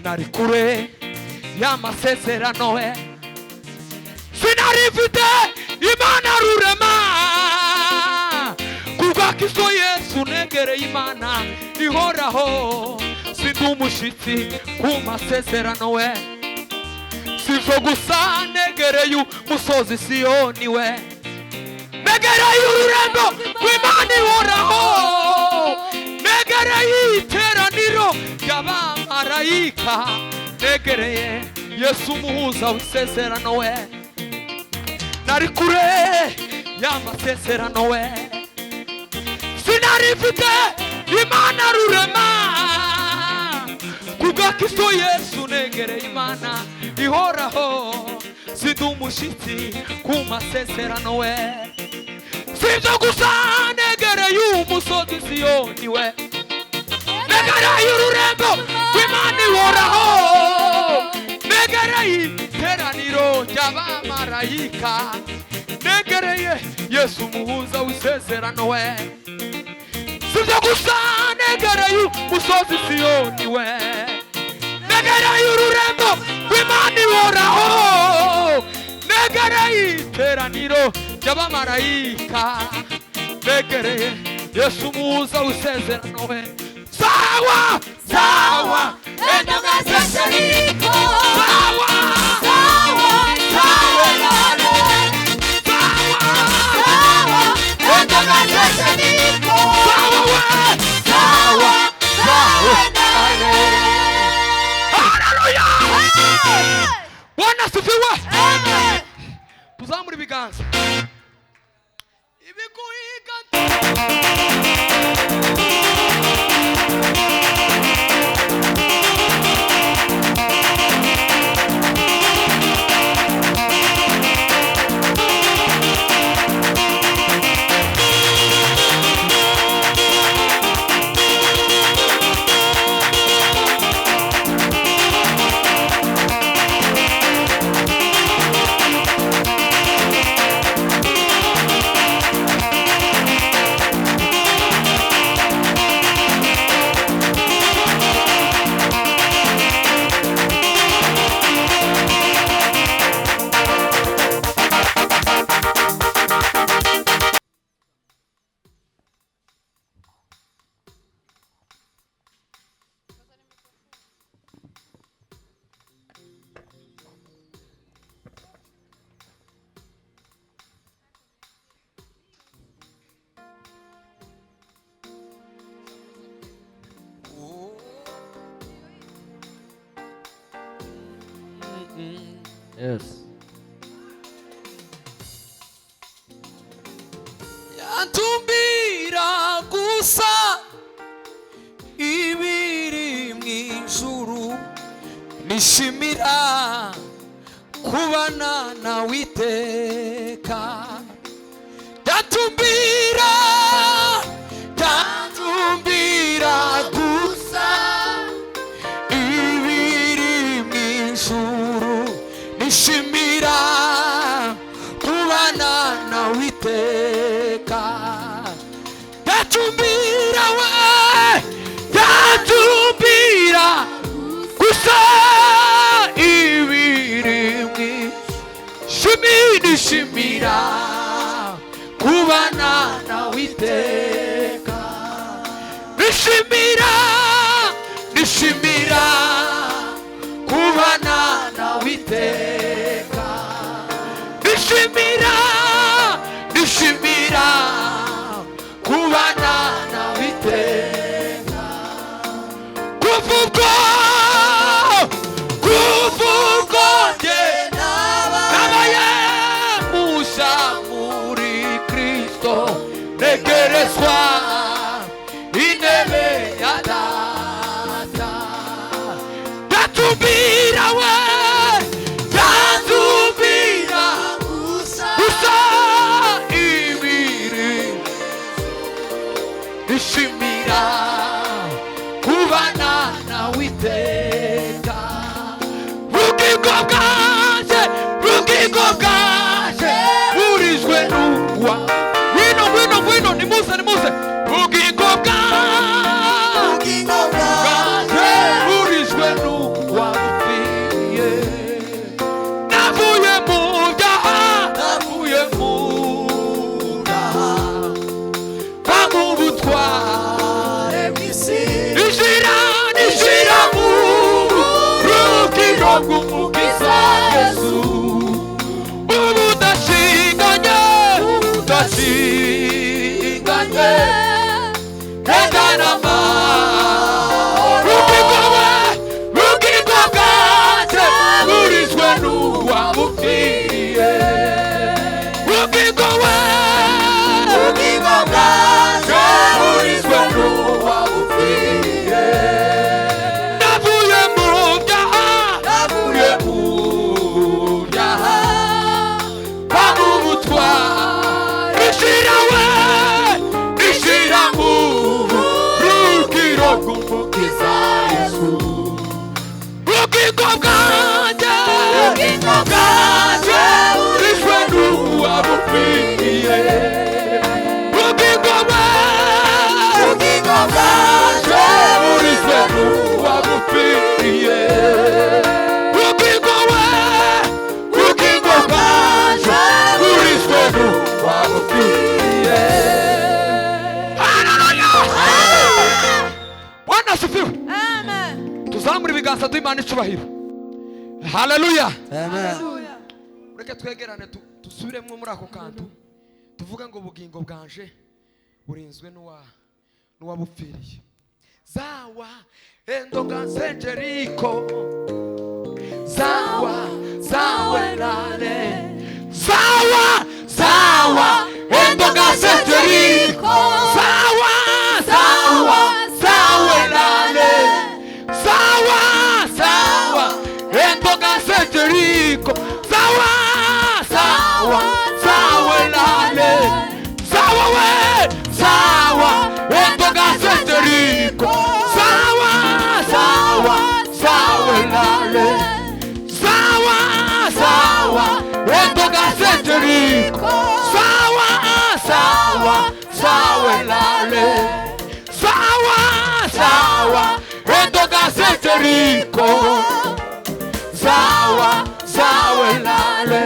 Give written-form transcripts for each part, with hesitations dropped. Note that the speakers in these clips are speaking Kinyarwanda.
Nari kure y'amasezerano we, sinari mfite Imana rurema. Kubwa Kristo Yesu negereye Imana ihoraho, sindi umushyitsi ku masezerano we. Sivyo gusa, negereye umusozi Siyoni we, negereye ururembo rw'Imana ihoraho, negereye iteraniro ry'abamarayika, negereye Yesu umuhuza w'isezerano we. Nari kure y'amasezerano we, sinari mfite Imana rurema. Kubwa Kristo Yesu negereye Imana ihoraho, sindi umushyitsi ku masezerano we. Sibyo gusa, negereye umusozi Siyoni we, negereye ururembo rw'Imana ihoraho, negereye iteraniro ry'abamarayika, negereye Yesu umuhuza w'isezerano we. Sibyo gusa, negereye umusozi Siyoni we, negereye ururembo rw'Imana ihoraho, negereye iteraniro ry'abamarayika, negereye Yesu umuhuza w'isezerano we. Sawa sawa, Enda maseshariko. Sawa Sawa sawa nane. sawa Sawa enda maseshariko. Sawa we. Sawa sawa nane. Haleluya! Bwana asifiwe. Amen. Tuzamure ibiganza. Ibiguhiga. Yes. Yantumbira gusa ibiri mu ijuru, nishimira kubana nawe iteka. Yantumbira, yantumbira gusa ibiri mu ijuru, nishimira kubana nawe iteka. Yatumbira we, yatumbira gusa ibiri mu ijuru, nishimira kubana nawe iteka. Nishimira, nishimira kubana nawe iteka. Nishimira, nishimira kubana nawe iteka. Kuva ubwo, kuva ubwo njye nabaye mushya muri Kristo, ntegerezwa intebe ya data. Yatumbira we, yatumbira gusa ibiri, nishimira kubana nawe iteka. Bugingo bwanje, bugingo bwanje, burijwe n'uwa. Ngwino, ngwino, ngwino, nimuze, nimuze. Bugingo bwanje, burijwe n'uwa. bw'Umukiza Yesu. Ubudashinganye, ubudashinganye, enda n'amahoro. Ubugingo bwe, ubugingo bwanjye burizwe n'uwabupfiriye. Ubugingo we, ubugingo bwanjye burizwe n'uwabupfiriye. Navuye mu byaha, navuye mu byaha, bamubutwara. Ishira we, ishira mu rukiro rw'Umukiza Yesu. Ubugingo bwanjye, ubugingo bwanjye burishwe n'uwabupfiriye. Ubugingo bwe, ubugingo bwanjye burishwe n'uwabupfiriye. Ubugingo we, ubugingo bwanjye burishwe n'uwabupfiriye. Haleluya! Bwana asifiwe. Amen. Tuzamure ibiganza duha Imana icubahiro. Haleluya! Amen. Ureke twegerane dusubiremo muri ako kantu, tuvuge ngo ubugingo bwanje burinzwe n'uwabupfiriye. Zawa endoga nsenjeriko, zawa zawelale, zawa zawa endoga nsenjeriko, zawa zawa zawelale, zawa zawa endoga nsenjeriko, zawa zawa zawelale, zawa we zawa endoga nsenjeriko, zawa zawa zawelale, zawa zawa endoga nsenjeriko, zawa zawa zawelale, zawa zawa endoga nsenjeriko, zawa zawelale.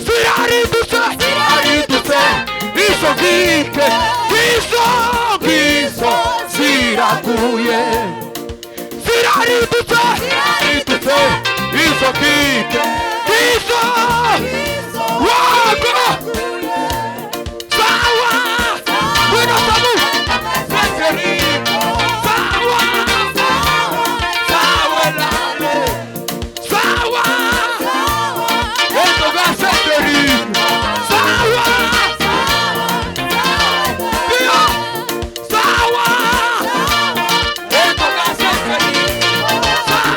Ziraridutse, ziraridutse, izo nkike, izo ngizo ziraguye. Ziraridutse, ziraridutse, izo nkike, izo wago zawa ngwino sabu Federico, zawa zawelale, zawa endoga Federico, zawa Dio, zawa endoga Federico, zawa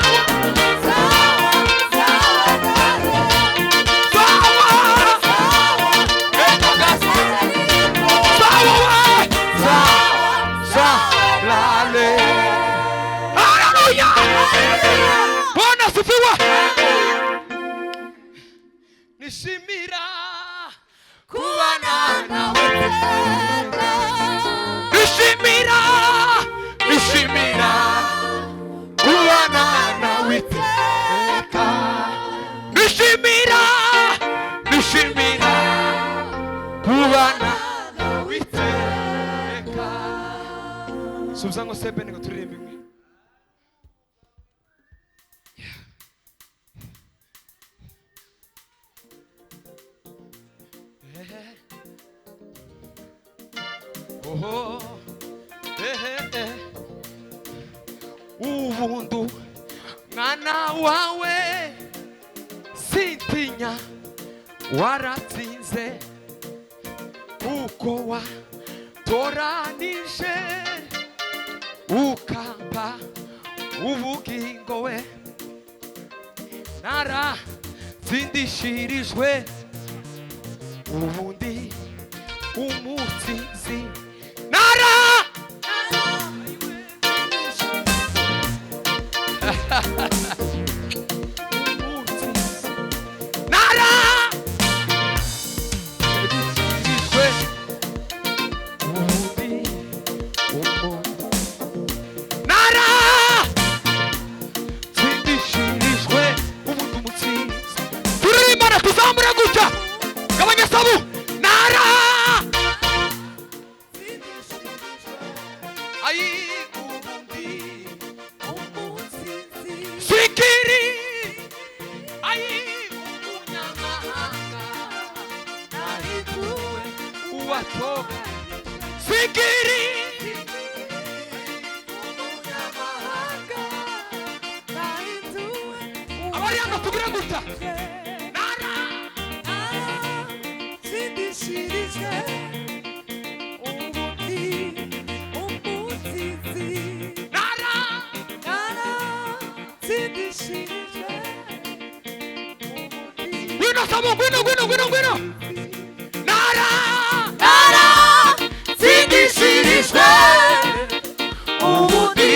zawa endoga zawa we za za lale. Haleluya! Bwana asifiwe. Nishimira kubana nawe, nishimira, nishimira kubana nawe iteka, nishimira, nishimira kubana nawe iteka. Subiza ngo sebene ngo turirimbe imwe. Oho, ehe, eh. Ubundu mwana wawe sintinya, waratsinze uko watoranije ukampa ubugingo we, naratsindishirijwe ubundi umutsinzi, nara umutsinzi, nara tsindishirijwe ubundi nara tsindishirijwe ubundi umutsinzi. Turirimbana tuzamure gutya, gabanya sabu, nara Bishoboka Sikiri abari hano tugire gutya nara nara ngwino sabo ngwino ngwino ngwino ngwino nara Tsindishirijwe ubundi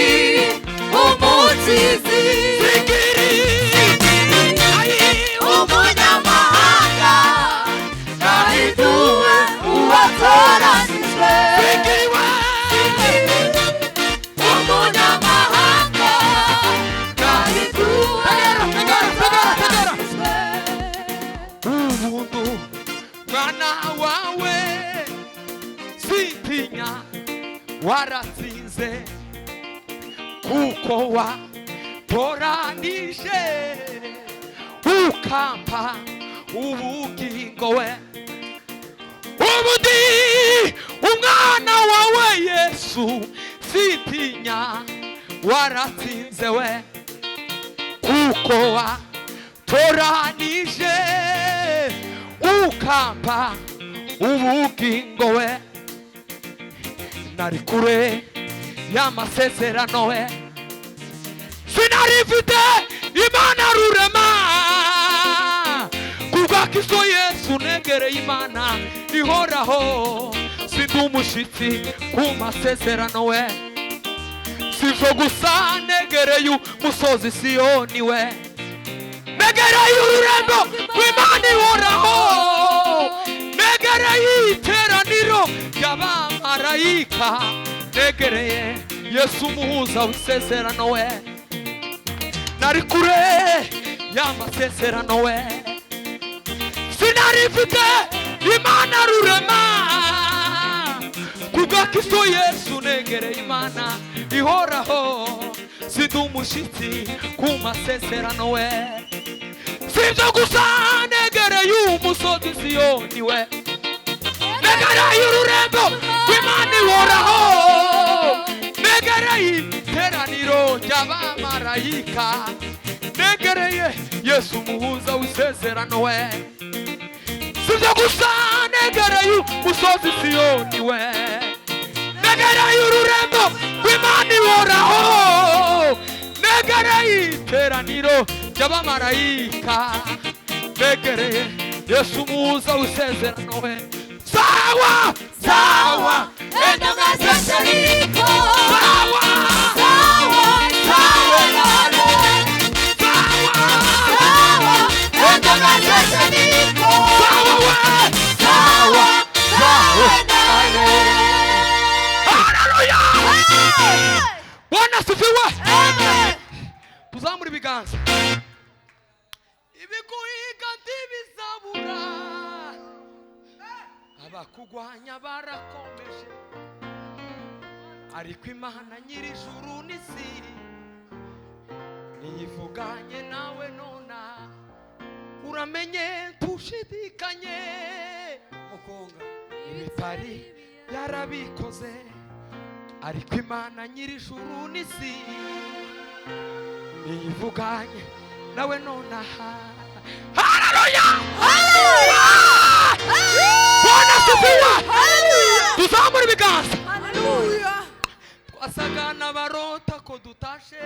umutsinzi Sikiri ayi umunyamahanga nahinduwe uwatoranijwe Sikiri we umunyamahanga nahinduwe Tegera, tegera, tegera, tegera. uwatoranijwe Ubuntu mwana wawe sintinya waratsinze kuko watoranije ukampa ubugingo we ubu ndi umwana wawe Yesu sintinya waratsinze we kuko watoranije ukampa ubugingo we nari kure y'amasezerano we sinari mfite Imana rurema kubwa Kristo Yesu negereye Imana ihoraho sindi umushyitsi ku masezerano we sivyo gusa negereye umusozi Siyoni we negereye ururembo rw'Imana ihoraho negereye iteraniro ry'abamarayika negereye Yesu umuhuza w'isezerano we nari kure y'amasezerano we sinari mfite Imana rurema kubwa Kristo Yesu negereye Imana ihoraho sindi umushyitsi ku masezerano we sibyo gusa negereye umusozi Siyoni we negereye ururembo rw'Imana ihoraho negereye iteraniro ry'abamarayika negereye Yesu umuhuza w'isezerano we sibyo gusa negereye umusozi Siyoni we negereye ururembo rw'Imana ihoraho negereye iteraniro ry'abamarayika negereye Yesu umuhuza w'isezerano we sawa sawa Endoga zeshariko sawa sawa sawa nane sawa sawa endoga zeshariko sawa we sawa sawa nane haleluya Bwana asifiwe Amen. tuzamura ibiganza ibiguhiga ntibizabura abakugwanya barakomeje ariko Imana nyir'ijuru n'isi niyivuganye nawe nona uramenye ntushidikanye ibitari yarabikoze ariko Imana nyir'ijuru n'isi niyivuganye nawe nonaha haleluya Bwana asifiwe tuzamura ibiganza twasaga n'abarota ko dutashe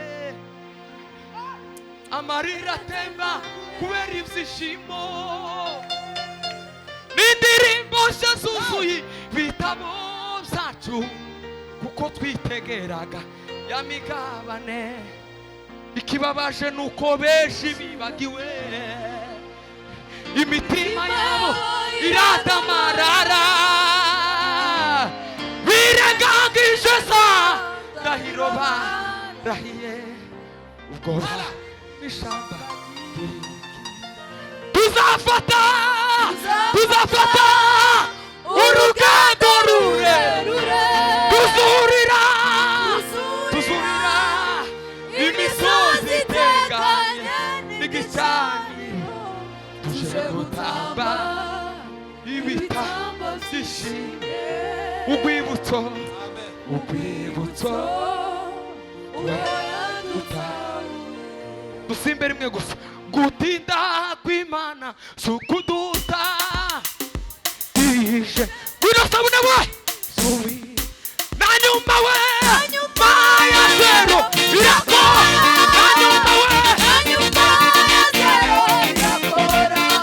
amarira atemba kubera ibyishimo n'indirimbo nshya zuzuye ibitabo byacu kuko twitegeraga ya migabane ikibabaje nuko benshi bibagiwe imitima yabo iradamarara birengagije za ndahiro barahiye ubwo n'ishamba tuzafata tuzafata urugendo rurerure tuzurira tuzurira imisozi iteganye n'igicaniro tuje gutamba ibitambo by'ishimwe. Urwibutso, urwibutso dusimbe rimwe gusa. Gutinda kw'Imana si ukuduta ije. Ngwino sabune we, na nyuma we maya zero irakora, na nyuma we, na nyuma we,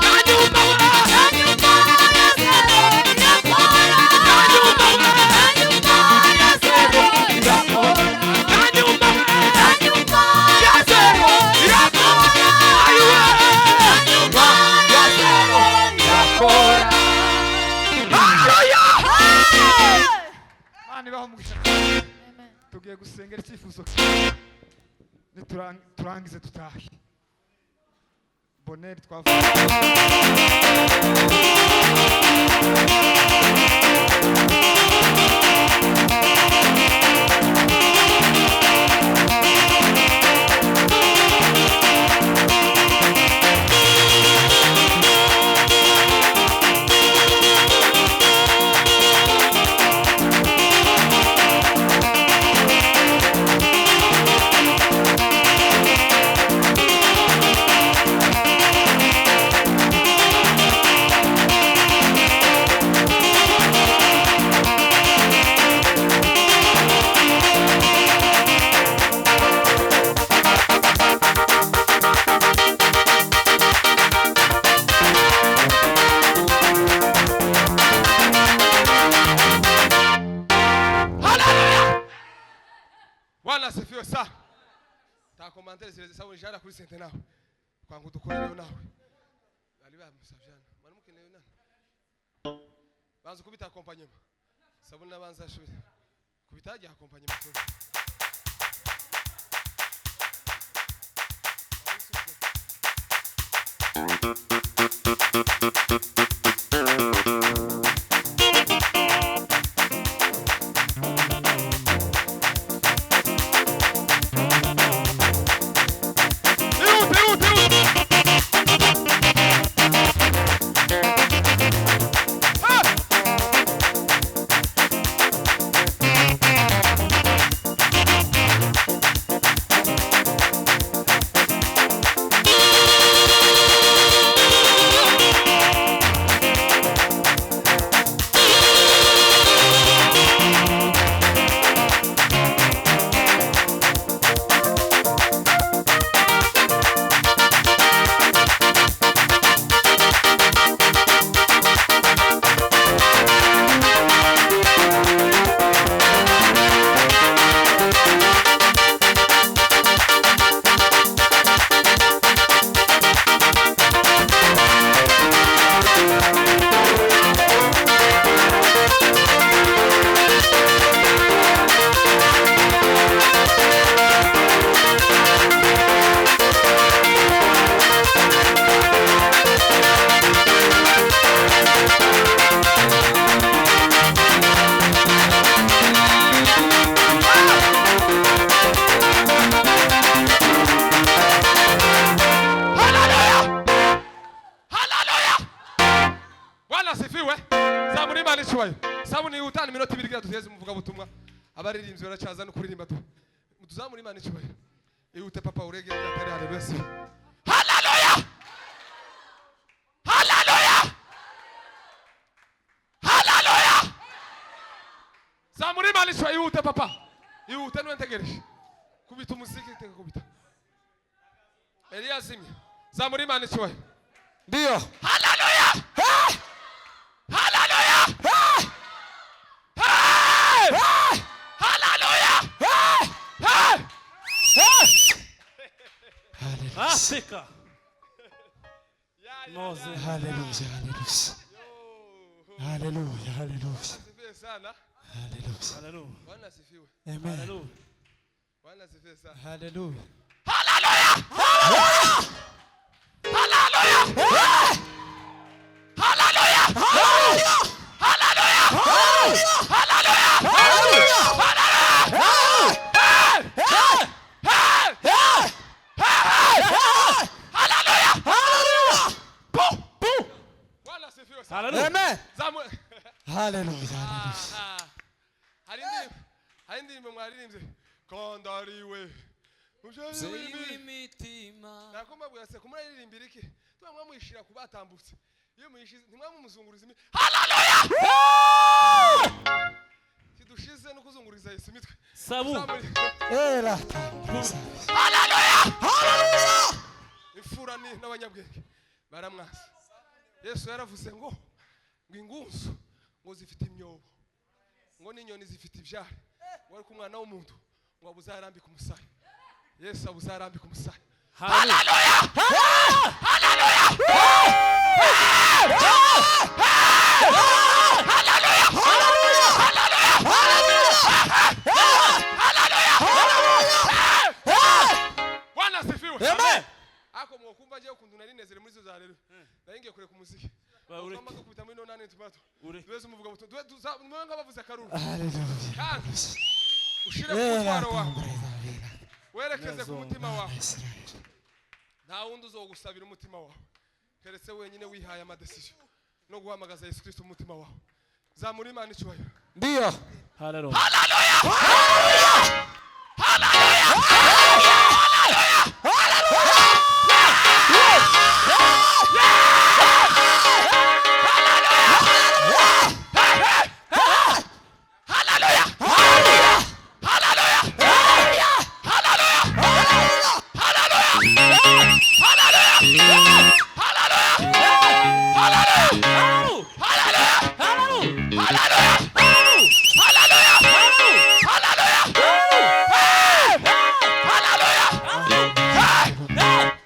na nyuma we, na nyuma we ya zero irakora, ayiwe ya zero irakora. Haleluya! Imana ibahe umugisha. Tugiye gusengera icyifuzo, turangize dutahe. Boneri twavuze. Haleluya! Bwana asifiwe sana. Ta commentaire zireze sawa jara kuri sente nawe. Kwangu dukoreyo nawe. Bali bamusavyana. Mwari mukeneye nani? Banza kubita accompagnement. Sabuni nabanza shubira. Kubitaje accompagnement. Ihute, ihute, ihute. Ah! Haleluya! Haleluya! Bwana asifiwe. Zamura Imana icyubahiro. Sabuni utana iminota ibiri kugira duteze umuvuga butumwa. Abaririmbyi baracaza no kuririmba tu. Tuzamura Imana icyubahiro. Ihute papa uregere atari haleluya. Haleluya! Haleluya! Haleluya! Zamura Imana icyubahiro, ihute papa. Ihute niwe ntegereje. Kubita umuziki teka kubita. Eliya zimya. Zamura Imana icyubahiro. Ndiyo. Haleluya! Hey! Haleluya! Hey! Hey! Hey! Haleluya! Hey! Hey! Hey! Afrika. Mose. Haleluya, haleluya. Haleluya, haleluya. Asifiwe sana. Haleluya. Haleluya. Bwana asifiwe. Amen. Haleluya. Bwana asifiwe sana. Haleluya. Haleluya! Haleluya! Haleluya! Haleluya! Haleluya! Haleluya! Hey! Hey! Hey! Haleluya! Bu! Bu! Bwana asifiwe sana. Haleluya. Amen. Zamu Haleluya, haleluya. Mwaririmbye kandi ari we mubyeyi w'imitima. Nakomba se kumuraririmbira iki? Tuba mwamwishira kubatambutse. Iyo muyishize ntimwamumuzunguriza imi. Haleluya! Tidushize no kuzunguriza Yesu imitwe. Sabu. Era. Haleluya! Haleluya! Imfura ni n'abanyabwenge baramwasa. Yesu yaravuze ngo ingunzu ngo zifite imyobo, ngo n'inyoni zifite ibyari, ngo ariko umwana w'umuntu ngo abuzarambika umusaya. Yesu abuzarambika umusaya. Haleluya! Haleluya! Haleluya! Haleluya! Haleluya! Bwana asifiwe. Amen. Ako mwokumva je ukuntu nari nezere muri zo za rero. Nari ngiye kureka umuziki. Twama dukubita muri nonane tumato. Duweze umuvuga buto. Duwe mwe ngabavuze akaruru. Haleluya. Kandi ushire ku mutwaro wawe. Werekeze ku mutima wawe. Nta wundi uzogusabira umutima wawe. Keretse wenyine wihaye amadecision no guhamagaza Yesu Kristo umutima wawe. Zamura Imana icyubahiro. Ndiyo. Haleluya. Haleluya! Haleluya! Haleluya! Haleluya!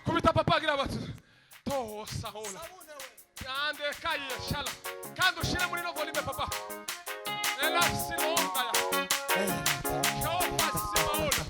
Kubita papa gira batu. Tosa hola. Ande kaye shala. Kandi ushire muri no volume papa. Ela silonga ya. Shopa simaola.